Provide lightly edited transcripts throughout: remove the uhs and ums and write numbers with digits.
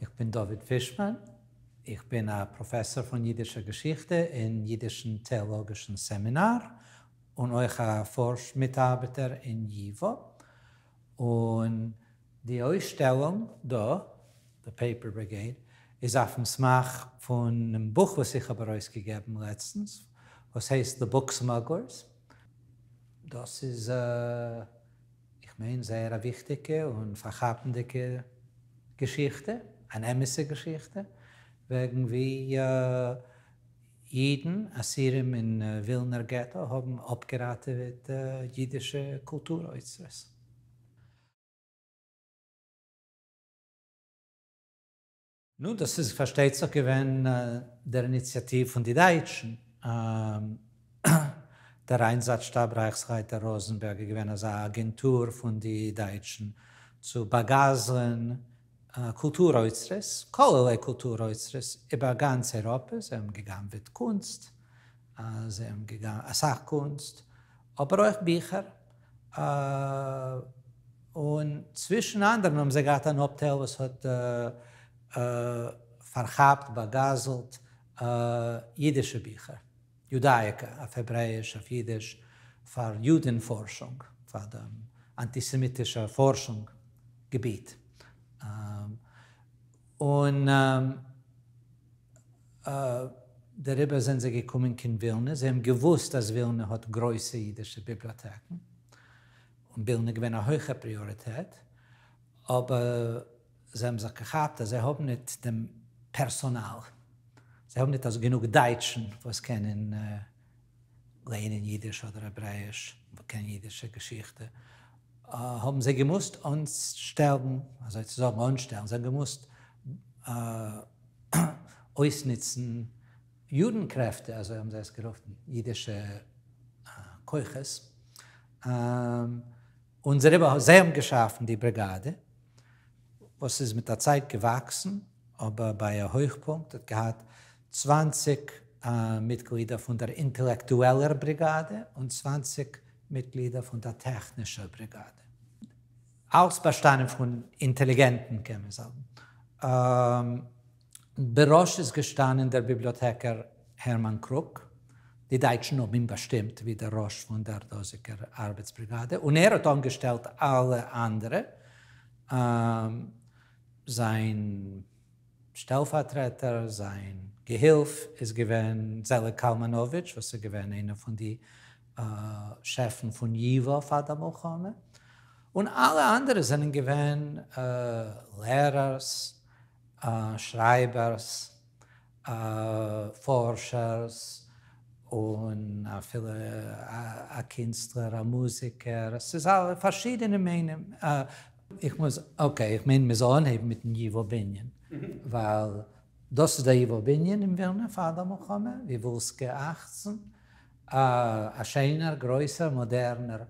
איך בין דוד פישמאן, איך בין א פראפעסאר פון אידישער געשיכטע אין אידישן טעאלאגישן סעמינאר, און אויך א פארש מיטארבעטער אין ייווא. און די אויסשטעלונג דא, The Paper Brigade, איז אויפן סמך פונעם בוך וואס איך האב ארויסגעגעבן לעצטנס, וואס הייסט The Book Smugglers. דאס איז, איך מיין, זייער א וויכטיגע און פארכאפנדיגע געשיכטע, אן אמת'ע געשיכטע, וועגן ווי אידן, אסירים אין ווילנער געטא, האבן אפגעראטעוועט אידישע קולטור אוצרות. נו, דאס איז פארשטייט זיך געווען דער איניציאטיוו פון די דייטשן. דער איינזאצשטאב רייכסלייטער ראזענבערג איז געווען אזא אגענטור פון די דייטשן צו באגזלען קולטור אוצרות, כלערליי קולטור אוצרות איבער גאנץ אייראפע. זיי האבן גע'גנב'עט קונסט, זיי האבן גע'גנב'עט אסאך קונסט, אבער אויך ביכער. און צווישן אנדערן האבן זיי געהאט אן אפטייל וואס האט פארכאפט, באגזלט אידישע ביכער, יודאיקע, אויף העברעאיש, אויף אידיש, פאר יודען פארשונג, פאר דעם אנטיסעמיטישע פארשונג געביט. און דעריבער זענען זיי געקומען קיין ווילנע, זיי האבן געוואוסט אז ווילנע האט גרויסע אידישע ביבליאטעקן, און ווילנע איז געווען א הויכע פריאריטעט, אבער זיי האבן זיך געכאפט אז זיי האבן ניט דעם פערסאנאל, זיי האבן ניט אזוי גענוג דייטשן וואס קענען לייענען אידיש אדער העברעאיש, קענען אידישע געשיכטע, האבן זיי געמוזט אנשטעלן, אזוי צו זאגן אנשטעלן, זיי האבן געמוזט אויסנוצן יודן קרעפטע, אזוי האבן זיי עס גערופן, אידישע כוחות, און זיי האבן געשאפן די בריגאדע, וואס איז מיט א צייט געוואקסן, אבער ביי איר הויכפונקט האט געהאט 20 מיטגלידער פון דער אינטעלעקטועלער בריגאדע און 20 מיטגלידער פון דער טעכנישער בריגאדע. אלץ באשטאנען פון אינטעליגענטן קען מען זאגן. בראש איז געשטאנען דער ביבליאטעקער הערמאן קרוק, די דייטשן האבן אים באשטימט ווי דער ראש פון דער דאזיגער ארבעטס בריגאדע, און ער האט אנגעשטעלט אלע אנדערע. זיין שטעלפארטרעטער, זיין געהילף איז געווען זעליג קאלמאנאוויטש, וואס איז געווען איינער פון די שעפן פון ייווא פאר דער מלחמה, און אלע אנדערע זענען געווען לערערס, שרייבערס, פארשערס, און אפילו א קינסטלער, א מוזיקער, עס איז אלע פארשידענע מינים. איך מוז, okay, איך מיין מ'זאל אנהייבן מיטן ייווא בנין, ווייל דאס איז דער ייווא בנין אין ווילנע פאר דער מלחמה, וויוולסקע 18, א שענער, גרויסער, מאדערנער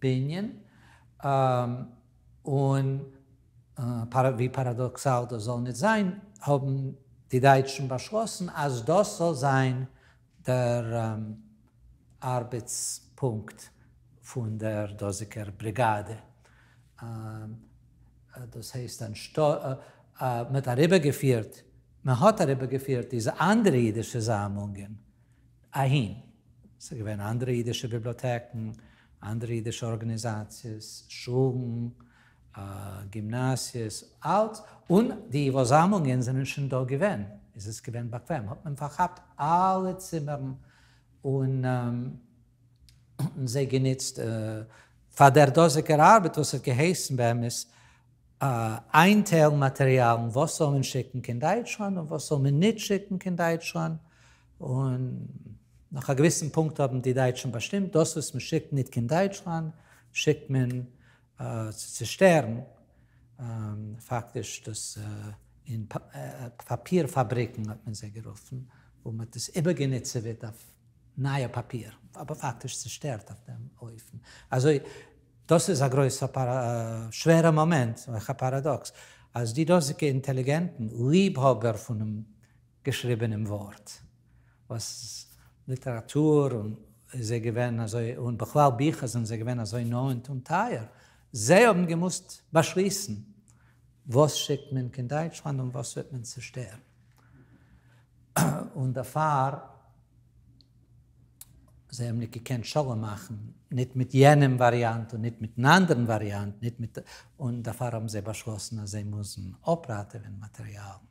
בנין, און ווי פאראדאקסאל דאס זאל ניט זיין, האבן די דייטשן באשלאסן אז דאס זאל זיין דער ארבעטס פונקט פון דער דאזיגער בריגאדע. דאס הייסט אנשטאט מען האט אריבערגעפירט, מען האט אריבערגעפירט דיזע אנדערע אידישע זאמלונגען אהין. ס'איז געווען אנדערע אידישע ביבליאטעקן, אנדערע אידישע ארגאניזאציעס, שולן, גימנאסיעס, אלץ, און די ייווא זאמלונגען זענען שוין דא געווען, איז עס געווען באקוועם, האט מען פארכאפט אלע צימערן און זיי גענוצט פאר דער דאזיגער ארבעט וואס האט געהייסן באמת איינטיילן מאטעריאלן, וואס זאל מען שיקן קיין דייטשלאנד און וואס זאל מען ניט שיקן קיין דייטשלאנד, און נאך א געוויסן פונקט האבן די דייטשן באשטימט, דאס וואס מען שיקט ניט קיין דייטשלאנד שיקט מען צו צעשטערן, פאקטיש דאס אין פאפיר פאבריקן האט מען זיי גערופן, וואו מען האט עס איבערגענוצעוועט אויף נייע פאפיר, אבער פאקטיש צעשטערט אויף דעם אופן. אזוי דאס איז א גרויסע שווערע מאמענט, אויך א פאראדאקס, אז די דאזיגע אינטעליגענטן, ליבהאבער פונעם געשריבענעם ווארט, וואס ליטעראטור און איז זיי געווען אזוי, און בכלל ביכער זענען זיי געווען אזוי נאענט און טייער, זיי האבן געמוזט באשליסן. וואס שיקט מען קיין דייטשלאנד און וואס וועט מען צושטערן. און דערפאר זיי האבן ניט געקענט שלום מאכן, ניט מיט יענעם וואריאנט און ניט מיטן אנדערן וואריאנט, ניט מיט, און דערפאר האבן זיי באשלאסן אז זיי מוזן אפראטעווען מאטעריאלן.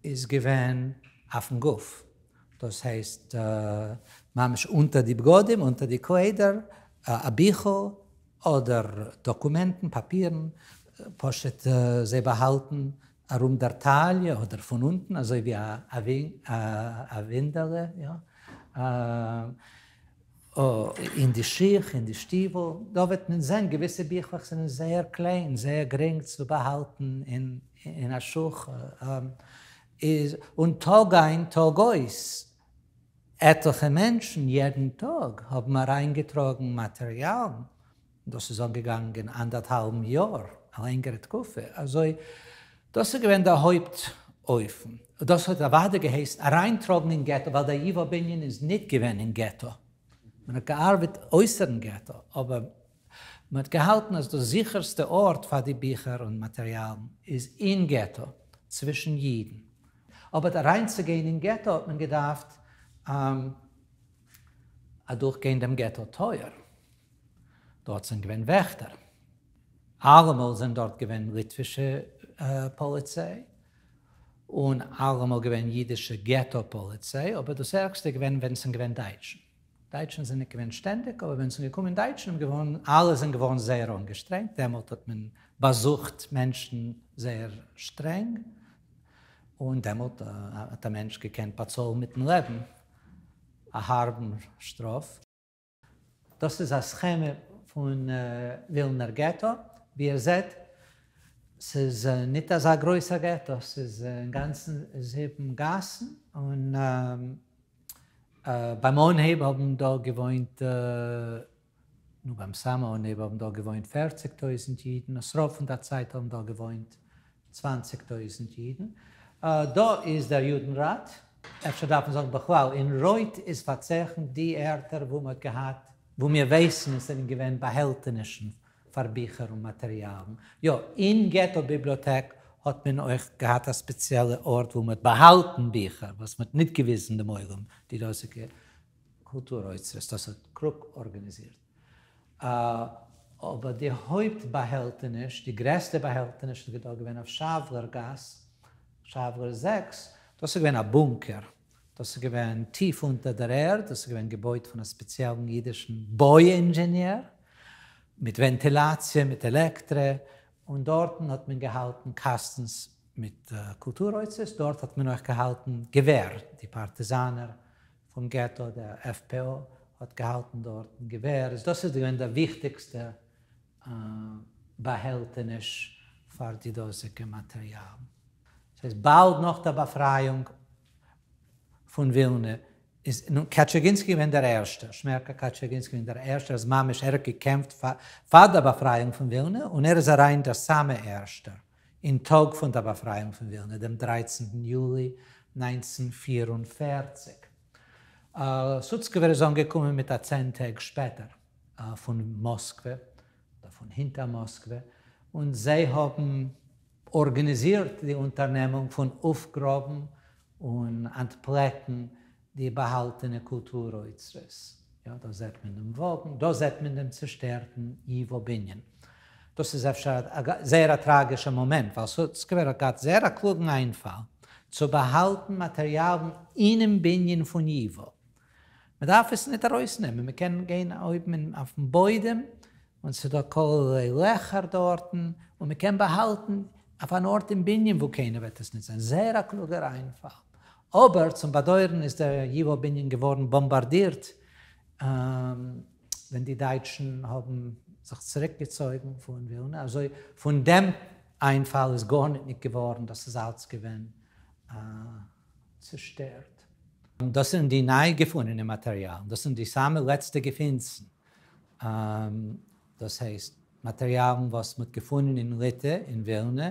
איז געווען אויפן גוף, דאס הייסט ממש אונטער די בגדים, אונטער די קליידער, א ביכל אדער דאקומענטן, פאפירן, פשוט זיי באהאלטן ארום דער טאליע אדער פון אונטן אזוי ווי א ווינדעלע, יא, אין די שיך, אין די שטיוול, דא וועט מען זען געוויסע ביכלעך זענען זייער קליין, זייער גרינג צו באהאלטן אין א שוך, איז און טאג איין טאג אויס, עטליכע מענטשן יעדן טאג האבן אריינגעטראגן מאטעריאלן, דאס איז אנגעגאנגען אנדערטהאלבן יאר, א לענגערע תקופה, אזוי דאס איז געווען דער הויפט אופן, דאס האט אוודאי געהייסן אריינטראגן אין געטא, ווייל דער ייווא בנין איז ניט געווען אין געטא, מען האט געארבעט אויסערן געטא, אבער מען האט געהאלטן אז דאס זיכערסטע ארט פאר די ביכער און מאטעריאלן איז אין געטא, צווישן אידן. אבער אריינצוגיין אין געטא האט מען געדארפט אדורכגיין דעם געטא טויער. דארט זענען געווען וועכטער. אלעמאל זענען דארט געווען ליטווישע פאליציי, און אלעמאל געווען אידישע געטא פאליציי, אבער דאס ערגסטע איז געווען ווען ס'זענען געווען דייטשן. דייטשן זענען ניט געווען שטענדיג, אבער ווען ס'זענען געקומען דייטשן האבן געווארן, אלע זענען געווארן זייער אנגעשטרענגט, דעמאלט האט מען באזוכט מענטשן זייער שטרענג, און דעמאלט האט א מענטש געקענט באצאלן מיטן לעבן א הארבן שטראף. דאס איז א סכעמע פון ווילנער געטא, ווי איר זעט ס'איז ניט אזא גרויסע געטא, ס'איז אינגאנצן זיבן גאסן, און ביים אנהייב האבן דא געוואוינט, נו ביים סאמע אנהייב האבן דא געוואוינט פערציג טויזנט אידן, ס'רוב פון דער צייט האבן דא געוואוינט צוואנציג טויזנט אידן. דא איז דער יודנראט. אפשר דארף מען זאגן בכלל, אין רויט איז פארצייכנט די ערטער וואו מ'האט געהאט, וואו מיר ווייסן עס זענען געווען באהעלטענישן פאר ביכער און מאטעריאלן. יא, אין געטא ביבליאטעק האט מען אויך געהאט א ספעציעלע ארט וואו מ'האט באהאלטן ביכער וואס מ'האט ניט געוויזן דעם עולם, די דאזיגע קולטור אוצרות, דאס האט קרוק ארגאניזירט. אבער די הויפט באהעלטעניש, די גרעסטע באהעלטעניש איז דא געווען אויף שאוולער גאס, שאוולער זעקס, דאס איז געווען א בונקער, דאס איז געווען טיף אונטער דער ערד, דאס איז געווען געבויט פון א ספעציעלן אידישן בוי אינזשעניער, מיט ווענטילאציע, מיט עלעקטרע, און דארטן האט מען געהאלטן קאסטנס מיט קולטור אוצרות, דארט האט מען אויך געהאלטן געווער, די פארטיזאנער פון געטא, דער FPO האט געהאלטן דארטן געווער, איז דאס איז געווען דער וויכטיגסטע באהעלטעניש פאר די דאזיגע מאטעריאלן. דאס הייסט באלד נאך דער באפרייאונג פון ווילנע איז נו קאטשערגינסקי געווען דער ערשטער, שמערקא קאטשערגינסקי געווען דער ערשטער, איז ממש ער האט געקעמפט פאר דער באפרייאונג פון ווילנע און ער איז אריין דער סאמע ערשטער אין טאג פון דער באפרייאונג פון ווילנע, דעם דרייצנטן יולי 1944. סוצקעווער איז אנגעקומען מיט א צען טעג שפעטער פון מאסקווע, אדער פון הינטער מאסקווע, און זיי האבן ארגאניזירט די אונטערנעמונג פון אויפגראבן און אנטפלעקן די באהאלטענע קולטור אוצרות. יא, דא זעט מען דעם וואגן, דא זעט מען דעם צעשטערטן ייווא בנין. דאס איז אפשר א זייער א טראגישער מאמענט, ווייל סוצקעווער האט געהאט זייער א קלוגן איינפאל צו באהאלטן מאטעריאלן אינעם בנין פון ייווא. מען דארף עס ניט ארויסנעמען, מען קען גיין אויבן אויפן בוידעם און ס'איז דא כלערליי לעכער דארטן, און מען קען באהאלטן אויף אן ארט אין בנין וואו קיינער וועט עס ניט זען. זייער א קלוגער איינפאל. אבער צום באדויערן איז דער ייווא בנין געווארן באמבארדירט ווען די דייטשן האבן זיך צוריקגעצויגן פון ווילנע, אזוי פון דעם איינפאל איז גארניט ניט געווארן, דאס איז אלץ געווען צעשטערט. דאס זענען די ניי געפונענע מאטעריאלן, דאס זענען די סאמע לעצטע געפינסן, דאס הייסט מאטעריאלן וואס מ'האט געפונען אין ליטע, אין ווילנע,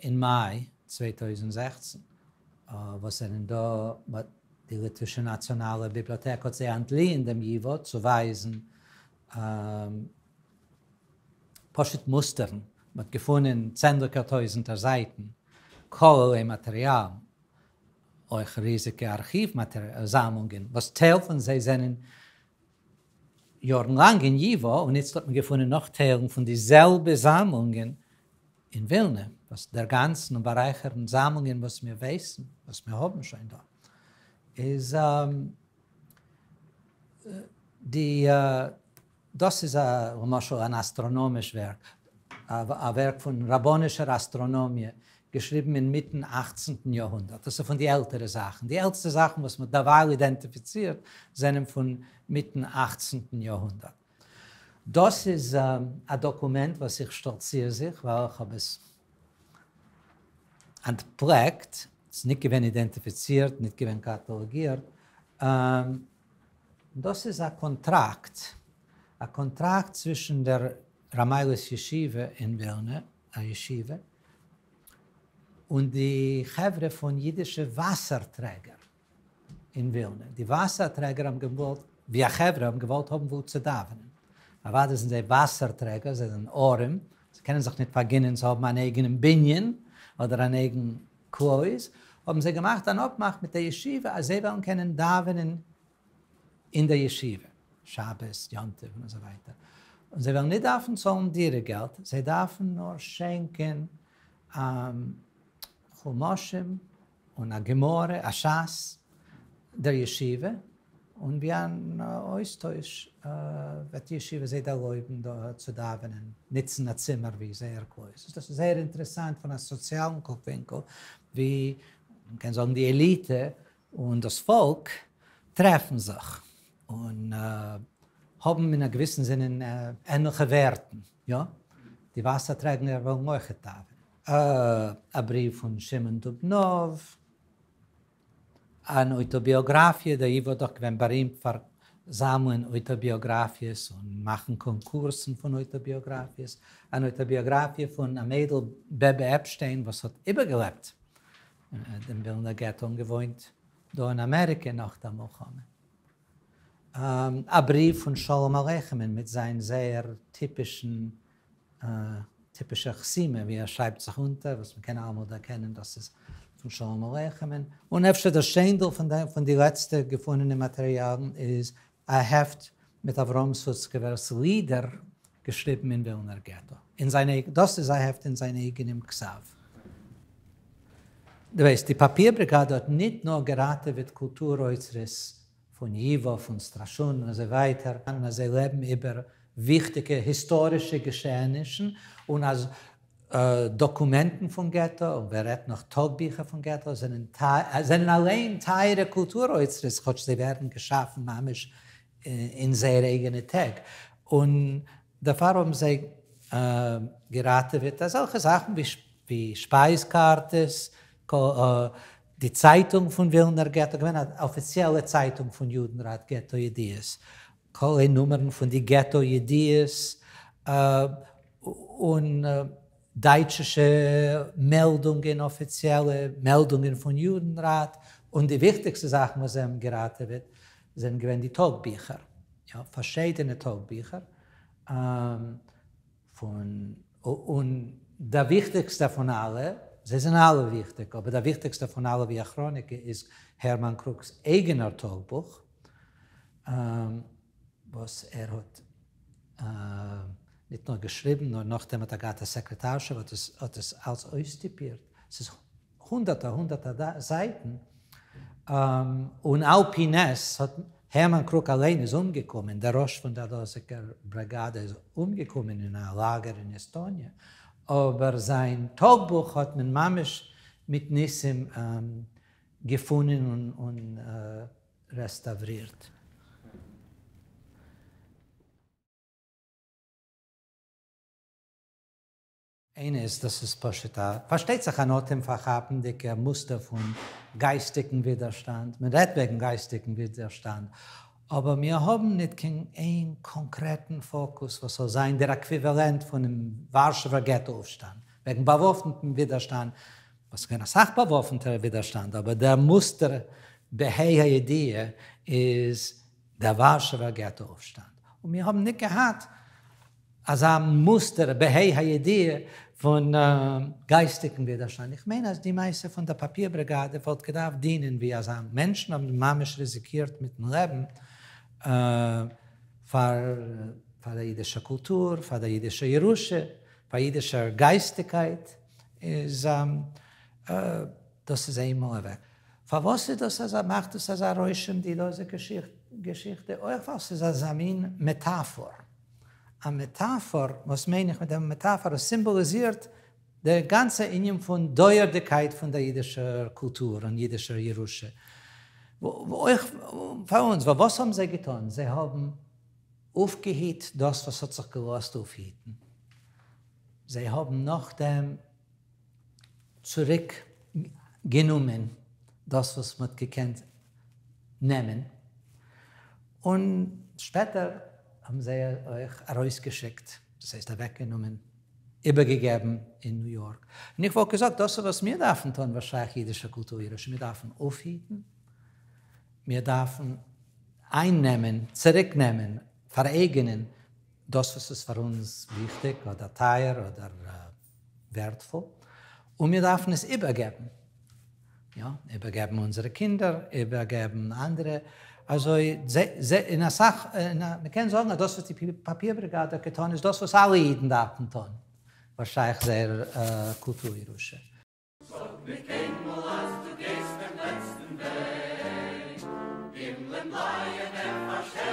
אין מאי 2016, וואס זענען דא, די ליטווישע נאציאנאלע ביבליאטעק האט זיי אנטליען דעם ייווא צו ווייזן פשוט מוסטערן מ'האט געפונען צענדליגער טויזנטער זייטן כלערליי מאטעריאל, אויך ריזיגע ארכיוו זאמלונגען, וואס טייל פון זיי זענען יארן לאנג אין ייווא, און איצט האט מען געפונען נאך טיילן פון די זעלבע זאמלונגען אין ווילנע, וואס דערגאנצן און בארייכערן זאמלונגען וואס מיר ווייסן, וואס מיר האבן שוין דא, איז די דאס איז א למשל אן אסטראנאמיש ווערק, א ווערק פון רבנישער אסטראנאמיע, געשריבן אין מיטן אכצנטן יארהונדערט. דאס איז פון די עלטערע זאכן. די עלטסטע זאכן וואס מ'האט דערווייל אידענטיפיצירט זענען פון מיטן אכצנטן יארהונדערט. דאס איז א דאקומענט וואס איך שטאלציר זיך ווייל איך האב עס אנטפלעקט. ס'איז ניט געווען אידענטיפיצירט, ניט געווען קאטאלאגירט. דאס איז א קאנטראקט, א קאנטראקט צווישן דער ר' מיילעך ישיבה אין ווילנע, א ישיבה, און די חברה פון אידישע וואסער טרעגער אין ווילנע. די וואסער טרעגער האבן געוואלט, ווי א חברה, האבן געוואלט האבן וואו צו דאווענען. אוודאי זענען זיי וואסער טרעגער, זיי זענען ארעם, זיי קענען זיך ניט פארגינען צו האבן אן אייגענעם בנין אדער אן אייגן קלויז, האבן זיי געמאכט אן אפמאך מיט דער ישיבה אז זיי וועלן קענען דאווענען אין דער ישיבה, שבת, יום טוב און אזוי ווייטער, און זיי וועלן ניט דארפן צאלן דירה געלט, זיי דארפן נאר שענקען חומשים און א גמרא, א ש"ס, דער ישיבה, און ווי אן אויסטויש וועט די ישיבה זיי דערלויבן דא צו דאווענען, נוצן א צימער ווי זייער קלויז. דאס איז זייער אינטערעסאנט פון א סאציאלן קוק-ווינקל, ווי מ'קען זאגן די עליטע און דאס פאלק טרעפן זיך און האבן אין א געוויסן זינען ענליכע ווערטן, יא? די וואסער טרעגער ווילן אויכעט דאווענען. א בריוו פון שמעון דובנאוו. אן אויטאביאגראפיע, דער ייווא איז דאך געווען בארימט פאר זאמלען אויטאביאגראפיעס און מאכן קאנקורסן פון אויטאביאגראפיעס, אן אויטאביאגראפיע פון א מיידל בעבע עפשטיין וואס האט איבערגעלעבט דעם ווילנער געטא און געוואוינט דא אין אמעריקע נאך דער מלחמה. א בריוו פון שלום עליכמ'ן מיט זיין זייער טיפישן טיפישער חתימה ווי ער שרייבט זיך אונטער, וואס מ'קען אלעמאל דערקענען דאס איז פון שלום עליכמ'ן. און אפשר דאס שענדל פון די לעצטע געפונענע מאטעריאלן איז א העפט מיט אברהם סוצקעווער'ס לידער געשריבן אין ווילנער געטא. אין זיין דאס איז א העפט אין זיין אייגענעם כתב. דו ווייסט, די פאפיר בריגאדע האט ניט נאר געראטעוועט קולטור אוצרות פון ייווא, פון סטראשון און אזוי ווייטער, און אז זיי לעבן איבער וויכטיגע היסטארישע געשעענישן, און אז דאקומענטן פון געטא, און ווער רעדט נאך טאגביכער פון געטא, זענען זענען אליין טייערע קולטור אוצרות, כאטש זיי ווערן געשאפן ממש אין זייערע אייגענע טעג. און דערפאר האבן זיי געראטעוועט אזעלכע זאכן ווי שפייז קארטעס, די צייטונג פון ווילנער געטא, געווען א אפיציעלע צייטונג פון יודנראט געטא ידיעות, כל נומערן פון די געטא ידיעות, און דייטשישע מעלדונגען, אפיציעלע מעלדונגען פון יודנראט, און די וויכטיגסטע זאכן וואס זיי האבן געראטעוועט זענען געווען די טאגביכער, יא, פארשיידענע טאגביכער, פון, און דער וויכטיגסטער פון אלע, זיי זענען אלע וויכטיג, אבער דער וויכטיגסטער פון אלע ווי א כראניקע איז הערמאן קרוק'ס אייגענער טאגבוך, וואס ער האט ניט נאר געשריבן, נאר נאכדעם האט ער געהאט א סעקרעטארשע וואס האט עס אלץ אויסטיפירט, ס'איז הונדערטער הונדערטער זייטן, און על פי נס האט הערמאן קרוק אליין איז אומגעקומען, דער ראש פון דער דאזיגער בריגאדע איז אומגעקומען אין א לאגער אין עסטאניע, אבער זיין טאגבוך האט מען ממש מיט ניסים געפונען און רעסטאוורירט. איינע איז, דאס איז פשוט א, פארשטייט זיך אן אטעם פארכאפנדיגער מוסטער פון גייסטיגן ווידערשטאנד, מען רעדט וועגן גייסטיגן ווידערשטאנד, אבער מיר האבן ניט קיין איין קאנקרעטן פאקוס וואס זאל זיין דער עקוויוועלענט פונעם ווארשעווער געטא אויפשטאנד, וועגן באוואפנטן ווידערשטאנד, וואס איז געווען אסאך באוואפנטער ווידערשטאנד, אבער דער מוסטער בה"א הידיעה איז דער ווארשעווער געטא אויפשטאנד, און מיר האבן ניט געהאט. אזא מוסטער בה"א הידיעה פון גייסטיגן ווידערשטאנד. איך מיין אז די מעשה פון דער פאפיר בריגאדע וואלט געדארפט דינען ווי אזא מענטשן האבן ממש ריזיקירט מיטן לעבן פאר פאר דער אידישער קולטור, פאר דער אידישער ירושה, פאר אידישער גייסטיגקייט, איז דאס איז איינמאל אוועק. פארוואס איז דאס אזא, מאכט דאס אזא רושם די דאזיגע געשיכטע? אויך ווייל ס'איז אזא מין מעטאפאר. א מעטאפאר, וואס מיין איך מיט דעם מעטאפאר? עס סימבאליזירט דער גאנצער ענין פון דויערדיגקייט פון דער אידישער קולטור און אידישער ירושה. אויך פאר אונז, ווייל וואס האבן זיי געטאן? זיי האבן אויפגעהיט דאס וואס האט זיך געלאזט אויפהיטן. זיי האבן נאכדעם צוריק גענומען דאס וואס מ'האט געקענט נעמען, און שפעטער האבן זיי אויך ארויסגעשיקט, דאס הייסט אוועקגענומען, איבערגעגעבן אין ניו יארק. און איך וואלט געזאגט, דאס איז וואס מיר דארפן טון וואס שייך אידישע קולטור ירושה, מיר דארפן אויפהיטן, מיר דארפן אייננעמען, צוריקנעמען, פאראייגענען דאס וואס איז פאר אונז וויכטיג אדער טייער אדער ווערטפול, און מיר דארפן עס איבערגעבן, יא, איבערגעבן אונזערע קינדער, איבערגעבן אנדערע, אזוי אין אסאך, מען קען זאגן אז דאס וואס די פאפיר בריגאדע האט געטאן איז דאס וואס אלע אידן דארפן טאן וואס שייך זייער קולטור ירושה. זאג מיר קיינמאל אז דו גייסט דעם לעצטן וועג, הימלען בלייענע פארשטעלן.